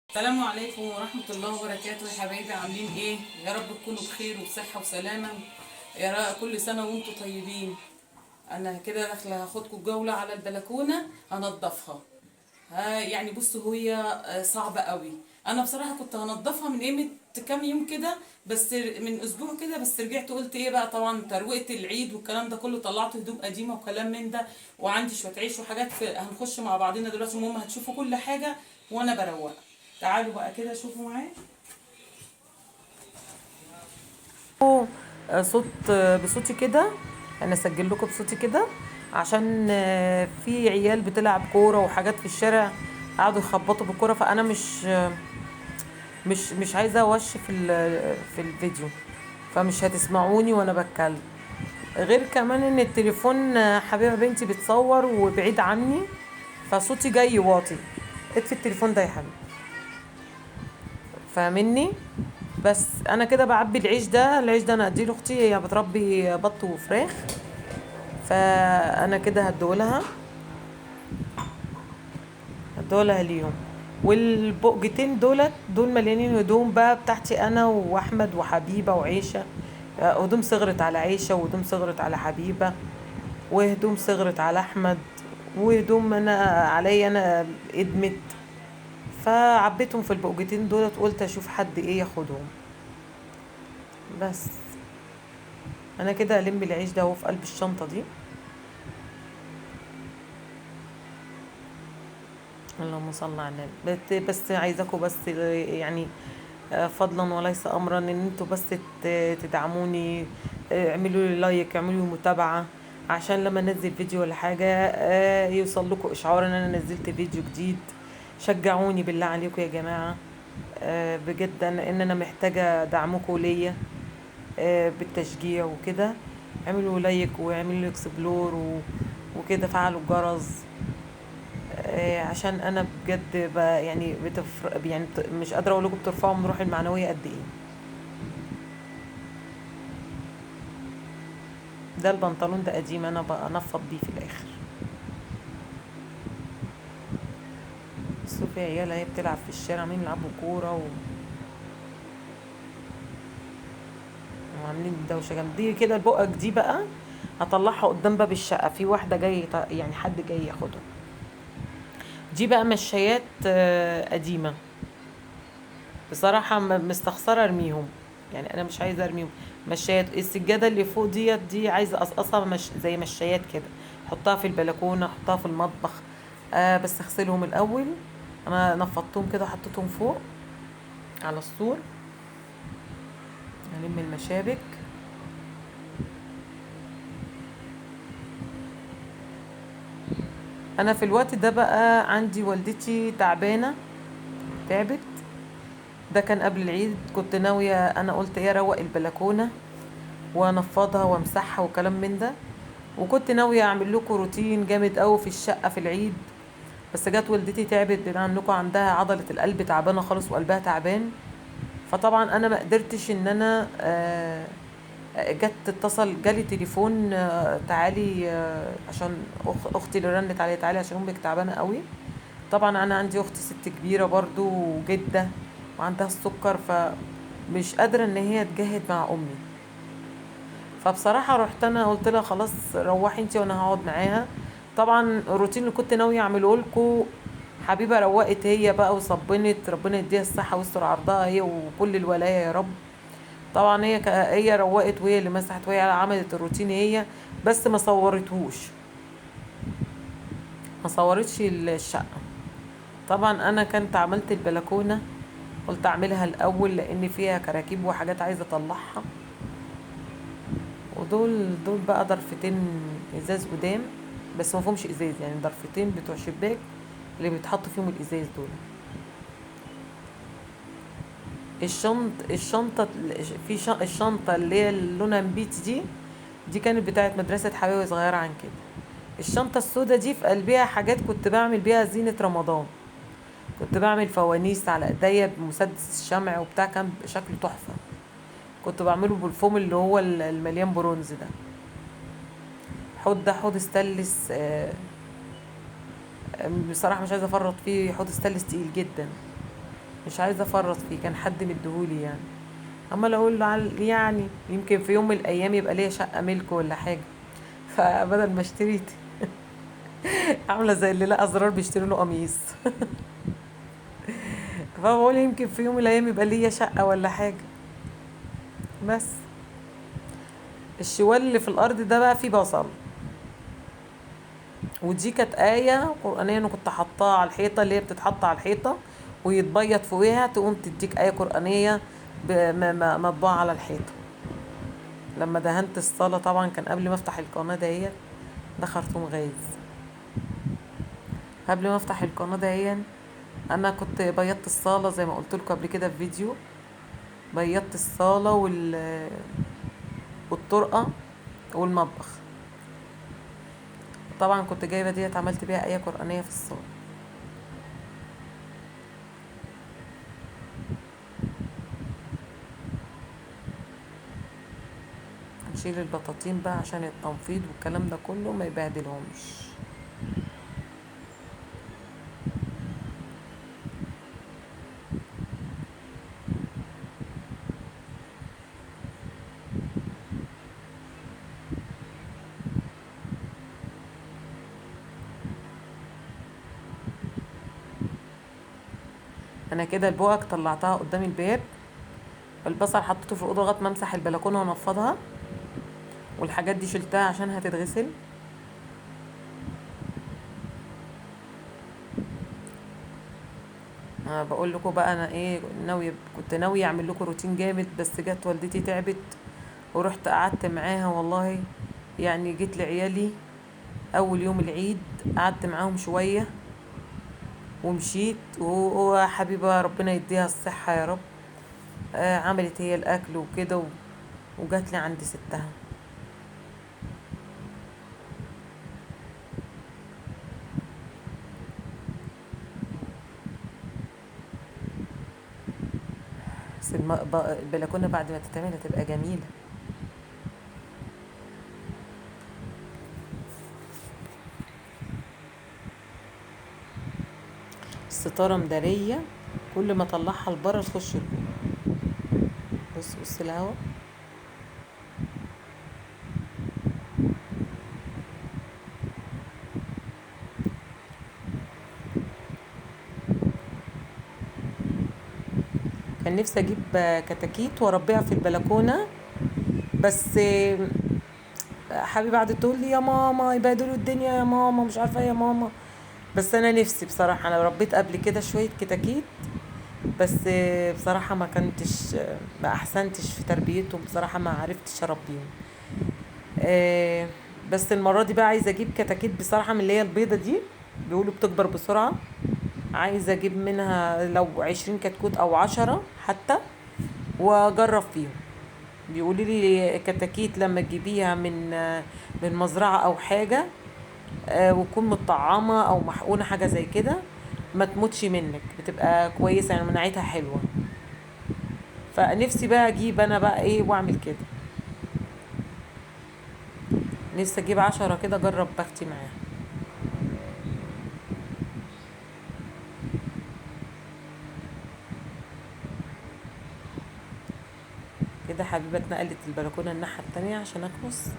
السلام عليكم ورحمة الله وبركاته يا حبايبي، عاملين ايه؟ يا رب تكونوا بخير وبصحة وسلامة، يا رب كل سنة وانتم طيبين. انا كده داخلة هاخدكم جولة على البلكونة هنضفها. ها يعني بصوا، هي صعبة قوي. انا بصراحة كنت هنضفها من قيمة كام يوم كده، بس من اسبوع كده، بس رجعت قلت ايه بقى، طبعا تروقة العيد والكلام ده كله، طلعت هدوم قديمة وكلام من ده، وعندي شوية عيش وحاجات، هنخش مع بعضنا دلوقتي. المهم هتشوفوا كل حاجة وانا بروق. تعالوا بقى كده شوفوا معايا. صوت بصوتي كده، انا اسجل لكم بصوتي كده عشان في عيال بتلعب كورة وحاجات في الشارع، قعدوا يخبطوا بالكورة، فانا مش عايزه اوش في الفيديو، فمش هتسمعوني وانا بتكلم. غير كمان ان التليفون حبيبه بنتي بتصور وبعيد عني، فصوتي جاي واطي. اطفي التليفون ده يا حبيبي، فاهمني؟ بس انا كده بعبي العيش ده، العيش ده انا اديه لاختي، هي بتربي بط وفراخ، فانا كده هديهولها اليوم. والبقجتين دول مليانين هدوم بقى بتاعتي انا واحمد وحبيبه وعيشه، هدوم صغرت على عيشه، وهدوم صغرت على حبيبه، وهدوم صغرت على احمد، وهدوم انا عليا انا ادمت، فعبيتهم في البقجتين دولت، وقلت اشوف حد ايه ياخدهم. بس انا كده الم العيش ده اهو في قلب الشنطة دي. اللهم صل على النبي. بس عايزاكم بس يعني فضلا وليس امرا ان انتوا بس تدعموني، اعملوا لي like، اعملوا لي متابعه، عشان لما انزل فيديو ولا حاجة يوصل لكم اشعار ان انا نزلت فيديو جديد. شجعوني بالله عليكم يا جماعة، بجد ان انا محتاجه دعمكم ليا بالتشجيع وكده. اعملوا like واعملوا explore وكده، فعلوا الجرس، عشان انا بجد يعني يعني مش قادرة اقول لكم بترفعوا من روحي المعنوية قد ايه. ده البنطلون ده قديم، انا بنفض بيه في الاخر. بصوا في عيال اهي بتلعب في الشارع، عاملين يلعبوا كورة وعاملين دوشه جامدة. دي كده البقك دي بقى هطلعها قدام باب الشقة، في واحدة جاية يعني حد جاي ياخدها. دي بقى مشايات قديمة، بصراحة مستخسره ارميهم، يعني انا مش عايزه ارميهم. مشايات السجادة اللي فوق ديت دي عايزه اقصقصها زي مشايات كده، احطها في البلكونه، احطها في المطبخ، بس اغسلهم الاول. انا نفضتهم كده وحطيتهم فوق على السور. هلم المشابك. انا في الوقت ده بقى عندي والدتي تعبانة، تعبت. ده كان قبل العيد، كنت ناوية انا قلت ايه اروق البلكونه وانفضها وامسحها وكلام من ده، وكنت ناوية اعمل لكم روتين جامد قوي في الشقة في العيد، بس جت والدتي تعبت، بما انكم عندها عضلة القلب تعبانة خالص وقلبها تعبان، فطبعا انا ما قدرتش ان انا جت اتصل جالي تليفون، تعالي، عشان اختي اللي رنت عليا تعالي عشان امك تعبانة قوي. طبعا انا عندي اختي ست كبيرة برضو وجده وعندها السكر، فمش قادرة ان هي تجاهد مع امي، فبصراحة رحت انا قلت لها خلاص روحي انتي وانا هقعد معاها. طبعا الروتين اللي كنت ناوية اعمله لكم حبيبه روقت هي بقى وصبنت، ربنا يديها الصحة ويستر عرضها هي وكل الولاية يا رب. طبعا هي روقت وهي اللي مسحت وهي عملت الروتين هي، بس ما صورتهوش، ما صورتش الشقة. طبعا انا كنت عملت البلكونه، قلت اعملها الاول لان فيها كراكيب وحاجات عايزه اطلعها. ودول بقى ضرفتين ازاز قدام، بس ما فيهمش ازاز، يعني ضرفتين بتوع شباك اللي بيتحط فيهم الازاز دول. الشنطة في الشنطة اللي هي لونها نبيت دي كانت بتاعه مدرسه حبايبي صغيرة عن كده. الشنطة السوداء دي في قلبها حاجات كنت بعمل بيها زينة رمضان، كنت بعمل فوانيس على ايديا بمسدس الشمع وبتاع، كان شكله تحفة، كنت بعمله بالفوم اللي هو المليان برونز ده. حوض ده حوض ستانلس، بصراحة مش عايزه افرط فيه، حوض ستانلس تقيل جدا. مش عايزه افرط فيه، كان حد مديهولي يعني. عمال اقول له يعني يمكن في يوم من الايام يبقى ليا شقه ملك ولا حاجة، فبدل ما اشتريت عامله زي اللي لقى زرار بيشتري له قميص. فبقول يمكن في يوم من الايام يبقى ليا شقه ولا حاجة. بس الشوال اللي في الارض ده بقى فيه بصل، ودي كانت آية قرآنية انا كنت حطاها على الحيطة، اللي هي بتتحط على الحيطة ويتبيض فوقيها، تقوم تديك آية قرآنية مطبوعة على الحيطة. لما دهنت الصالة طبعا كان قبل ما افتح القناة دهيت، ده خرطوم غاز. قبل ما افتح القناة دهيت انا كنت بيضت الصالة زي ما قلت لكم قبل كده في فيديو، بيضت الصالة والطرقة والمطبخ. طبعا كنت جايبة ديت عملت بيها آية قرآنية في الصالة. نشيل البطاطين بقى عشان التنفيض والكلام ده كله ما يبهدلهمش. انا كده البوق طلعتها قدام الباب، البصل حطيته في الاوضة لغاية ما امسح البلكونه وانفضها، والحاجات دي شلتها عشان هتتغسل. انا بقول لكم بقى انا ايه ناوية، كنت ناوية اعمل لكم روتين جامد، بس جت والدتي تعبت ورحت قعدت معاها. والله يعني جيت لعيالي اول يوم العيد قعدت معاهم شوية ومشيت، وحبيبه ربنا يديها الصحة يا رب، عملت هي الاكل وكده وجات لي عند ستها. بس البلكونه بعد ما تتعمل هتبقى جميلة. الستارة مداريه، كل ما اطلعها لبره تخش لجوه. بص بص الهوا. كان نفسي اجيب كتاكيت واربيها في البلكونه، بس حبيبه قعدت تقول لي يا ماما يبهدلوا الدنيا يا ماما، مش عارفه ايه يا ماما. بس انا نفسي بصراحة، انا ربيت قبل كده شوية كتاكيت، بس بصراحة ما كنتش، ما احسنتش في تربيتهم بصراحة، ما عرفتش اربيهم. بس المرة دي بقى عايزه اجيب كتاكيت بصراحة من اللي هي البيضة دي، بيقولوا بتكبر بسرعة. عايزه اجيب منها لو 20 كتكوت او 10 حتى واجرب فيهم. بيقولوا لي كتاكيت لما تجيبيها من مزرعة او حاجة، وتكون متطعمه او محقونه حاجة زي كده، ما تموتش منك، بتبقى كويسة يعني، مناعتها حلوة. فنفسي بقى اجيب انا بقى ايه واعمل كده، نفسي اجيب 10 كده اجرب بختي معاها. كده حبيبه اتنقلت البلكونه الناحية التانية عشان اكنس.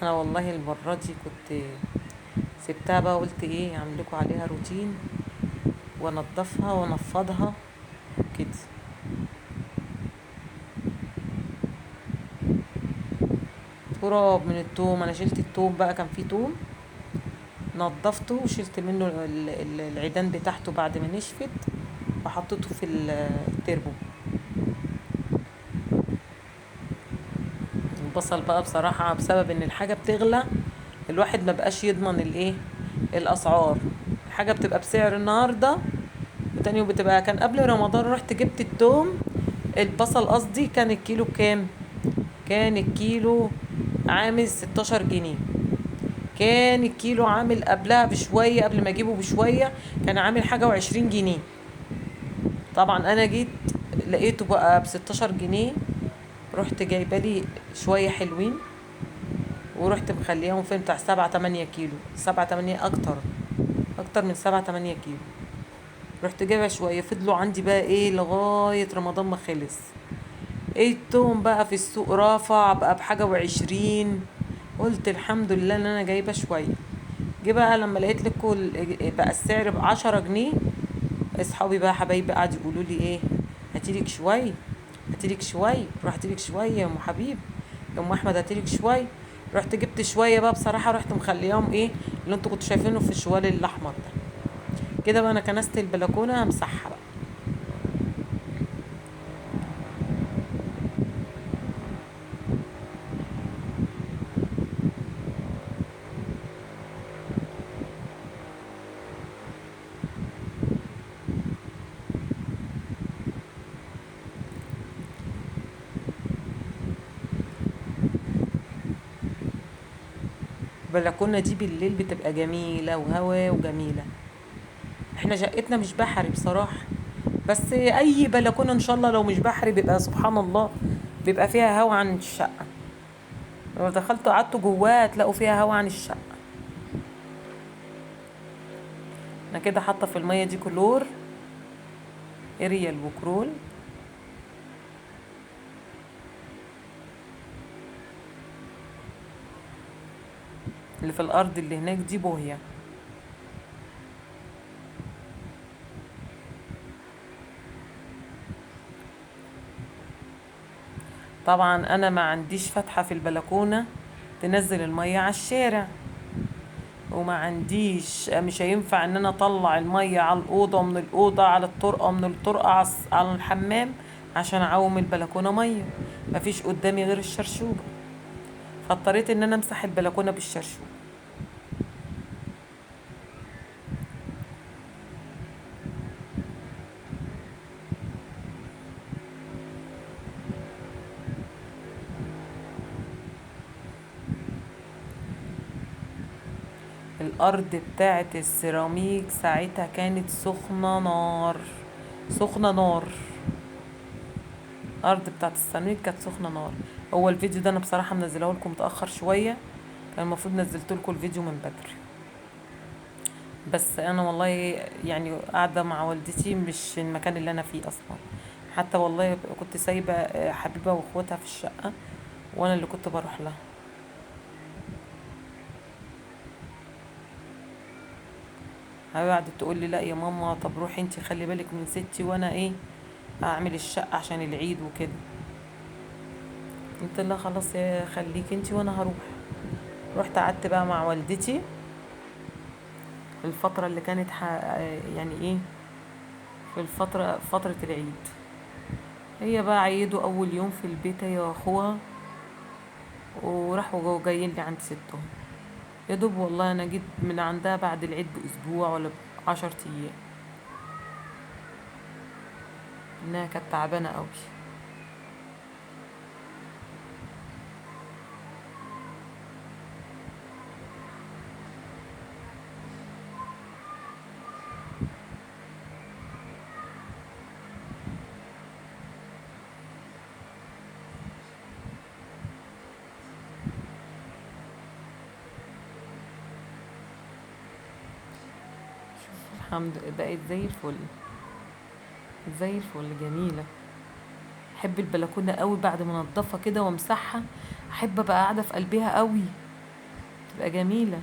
انا والله المرة دي كنت سبتها بقى، قلت ايه اعمل لكم عليها روتين وانضفها وانفضها كده. تراب من التوم، انا شلت التوم بقى، كان فيه توم نضفته وشلت منه العيدان بتاعته بعد ما نشفت، وحطيته في التربو. البصل بقى بصراحة بسبب ان الحاجة بتغلى الواحد ما بقاش يضمن الايه الاسعار، الحاجة بتبقى بسعر النهاردة وتاني يوم بتبقى. كان قبل رمضان رحت جبت التوم، البصل قصدي، كان الكيلو بكام؟ كان الكيلو عامل 16 جنيه. كان الكيلو عامل قبلها بشوية، قبل ما اجيبه بشوية كان عامل حاجة و20 جنيه. طبعا انا جيت لقيته بقى ب16 جنيه، رحت جايبه لي شوية حلوين ورحت مخليهم فين بتاع 7 8 كيلو، 7 8 اكتر من 7 8 كيلو. رحت جايبه شوية فضلوا عندي بقى ايه لغاية رمضان ما خلص. التوم بقى في السوق رافع بقى بحاجة و20، قلت الحمد لله ان انا جايبه شوية. جه بقى لما لقيت لكم بقى السعر ب10 جنيه، اصحابي بقى حبايبي قعدوا يقولوا لي ايه، هاتيلك شوية، هاتيلك شوية، روح هاتيلك شوية يا ام حبيب، يا ام احمد هاتيلك شوية. رحت جبت شوية بقى بصراحة، رحت مخليهم ايه اللي انتوا كنتوا شايفينه في الشوال الاحمر ده كده. بقى انا كنست البلكونه همسحها بقى. البلكونه دي بالليل بتبقى جميلة وهوا وجميلة. احنا شقتنا مش بحري بصراحة، بس اي بلكونة ان شاء الله لو مش بحري بيبقى سبحان الله بيبقى فيها هوا عن الشقة. لو دخلتوا قعدتوا جواها تلاقوا فيها هوا عن الشقة. انا كده حاطه في المية دي كلور اريال وكرول. اللي في الارض اللي هناك دي بوهية. طبعا انا ما عنديش فتحة في البلكونة تنزل المية على الشارع، وما عنديش، مش هينفع ان انا اطلع المية على الاوضة ومن الاوضة على الطرقة ومن الطرقة على الحمام عشان اعوم البلكونة مية. مفيش قدامي غير الشرشوبة، فاضطريت ان انا امسح البلكونة بالشرشوبة. الارض بتاعت السيراميك ساعتها كانت سخنة نار، سخنة نار. الارض بتاعت السيراميك كانت سخنة نار. هو الفيديو ده انا بصراحة منزله لكم متاخر شوية، كان المفروض نزلت لكم الفيديو من بدري، بس انا والله يعني قاعدة مع والدتي مش المكان اللي انا فيه اصلا. حتى والله كنت سايبه حبيبه واخواتها في الشقة وانا اللي كنت بروح لها. حبيبه قعدت تقول لي لا يا ماما، طب روحي انتي خلي بالك من ستي وانا ايه اعمل الشقة عشان العيد وكده. قلت لها خلاص يا خليك انتي وانا هروح. رحت قعدت بقى مع والدتي الفترة اللي كانت يعني ايه في الفترة، فترة العيد. هي بقى عيدوا اول يوم في البيت هي واخوها، وراحوا جايين لي عند ستهم. يا دوب والله انا جيت من عندها بعد العيد باسبوع ولا ب10 ايام، انها كانت تعبانة قوي. الحمد لله بقت زي الفل، زي الفل، جميلة. احب البلكونه قوي بعد ما انضفها كده وامسحها، احب ابقى قاعدة في قلبها قوي، تبقى جميلة.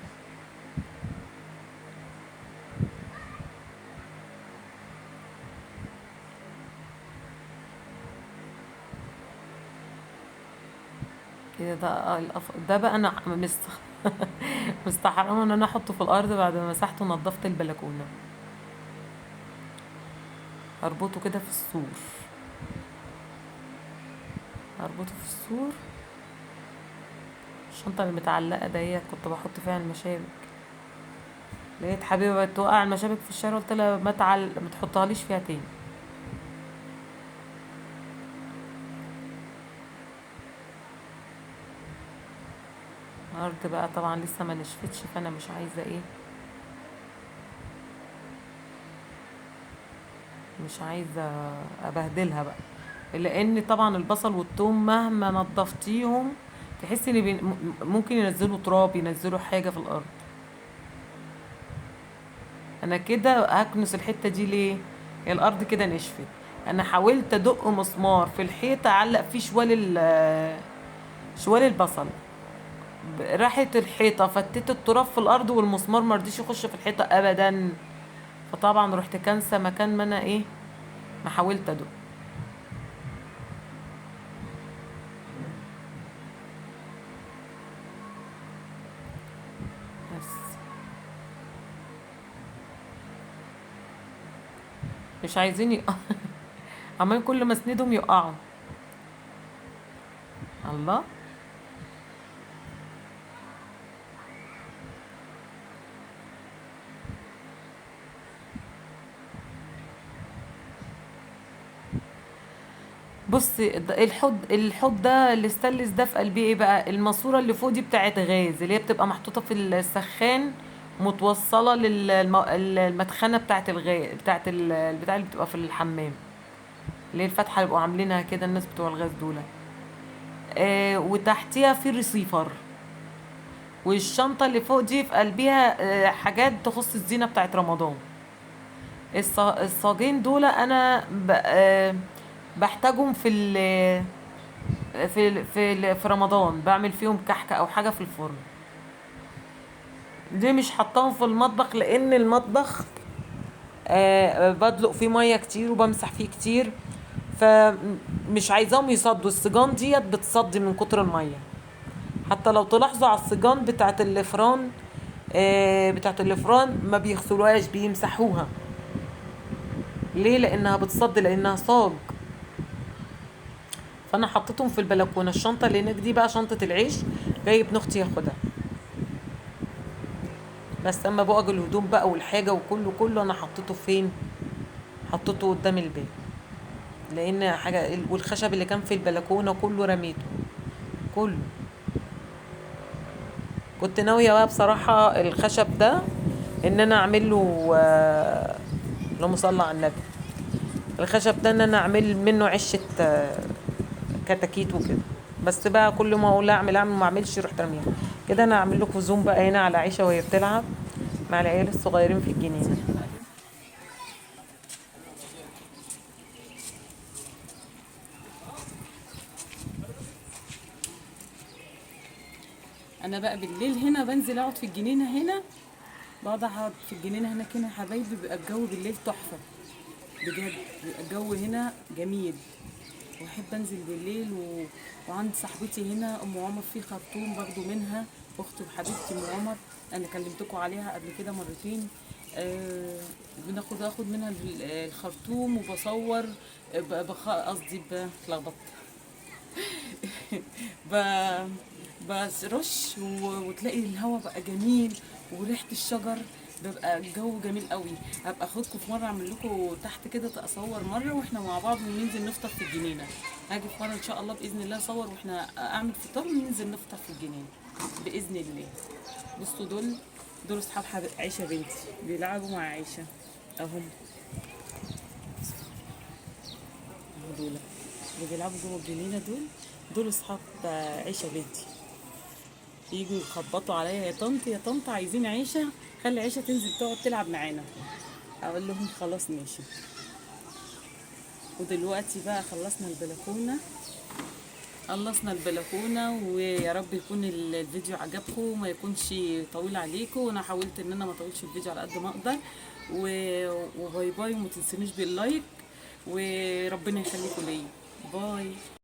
كده ده ده بقى انا مستحرمه ان انا احطه في الارض بعد ما مسحته ونضفت البلكونه. اربطه كده في السور، اربطه في السور. الشنطة اللي متعلقه ديت كنت بحط فيها المشابك. لقيت حبيبه بتوقع المشابك في الشارع، قلت لها ما تحطهاليش فيها تاني. الارض بقى طبعا لسه ما نشفتش، فانا مش عايزه ايه، مش عايزه ابهدلها بقى، لان طبعا البصل والثوم مهما نضفتيهم تحسي ان ممكن ينزلوا تراب، ينزلوا حاجة في الارض. انا كده هكنس الحتة دي ليه؟ الارض كده نشفت. انا حاولت ادق مسمار في الحيطة اعلق فيه شوال البصل، راحت الحيطة فتت التراب في الارض، والمسمار ما رضيش يخش في الحيطة ابدا. فطبعا رحت كنسه مكان ما انا ايه، ما حاولت ادق. بس مش عايزين عمال كل ما اسندهم يقعوا. الله، بصي الحوض ده الاستانلس ده في قلبية ايه بقى؟ الماسورة اللي فوق دي بتاعت غاز، اللي هي بتبقى محطوطة في السخان، متوصله للمدخنه بتاعت الغاز، بتاعت البتاع اللي بتبقى في الحمام، اللي هي الفتحة اللي بيبقوا عاملينها كده الناس بتوع الغاز دول. وتحتيها في ريسيفر، والشنطه اللي فوق دي في قلبيها حاجات تخص الزينة بتاعت رمضان. الصاجين دول انا بحتاجهم في رمضان، بعمل فيهم كحكه او حاجة في الفرن. دي مش حطاهم في المطبخ لان المطبخ بدلق فيه مية كتير وبمسح فيه كتير، فمش عايزاهم يصدوا. السجان ديت بتصدي من كتر المية. حتى لو تلاحظوا على السجان بتاعت الفران، بتاعت الفران ما بيغسلوهاش، بيمسحوها. ليه؟ لانها بتصدي، لانها صاج. فانا حطيتهم في البلكونه. الشنطة اللي هناك دي بقى شنطه العيش، جاي ابن اختي ياخدها. بس اما بقى الهدوم بقى والحاجة وكله كله انا حطيته فين؟ حطيته قدام الباب، لان حاجة. والخشب اللي كان في البلكونه كله رميته كله. كنت ناوية بقى بصراحة الخشب ده ان انا اعمل له، اللهم صل على النبي، الخشب ده ان انا اعمل منه عشه، كتاكيت وكده. بس بقى كل ما اقول اعمل ما اعملش رحت رميها كده. انا اعمل لكم زوم بقى هنا على عيشه وهي بتلعب مع العيال الصغيرين في الجنينة. انا بقى بالليل هنا بنزل اقعد في الجنينة هنا، بقعد اقعد في الجنينة هناك هنا يا حبايبي. بيبقى الجو بالليل تحفة بجد، بيبقى الجو هنا جميل، واحب انزل بالليل. وعند صاحبتي هنا ام عمر في خرطوم، باخده منها، اختي وحبيبتي ام عمر، انا كلمتكم عليها قبل كده مرتين. اخد منها الخرطوم وبصور، قصدي اتلخبطت برش، وتلاقي الهواء بقى جميل وريحه الشجر، بيبقى الجو جميل قوي. هبقى اخدكم في مرة اعمل لكم تحت كده، اصور مرة واحنا مع بعض وننزل نفطر في الجنينة. هاجي في مرة ان شاء الله باذن الله اصور واحنا اعمل فطار وننزل نفطر في الجنينة باذن الله. بصوا دول اصحاب عيشه بنتي، بيلعبوا مع عيشه اهم، دول اللي بيلعبوا جوه الجنينة، دول اصحاب عيشه بنتي. يجوا يخبطوا عليا، يا طنط يا طنط عايزين عيشه، خلي عيشه تنزل تقعد تلعب معانا. اقول لهم خلاص ماشي. ودلوقتي بقى خلصنا البلكونه، خلصنا البلكونه، ويا رب يكون الفيديو عجبكم وما يكونش طويل عليكم. وانا حاولت ان انا ما اطولش الفيديو على قد ما اقدر. و bye bye، وما تنسونيش بال like، وربنا يخليكم ليا. bye.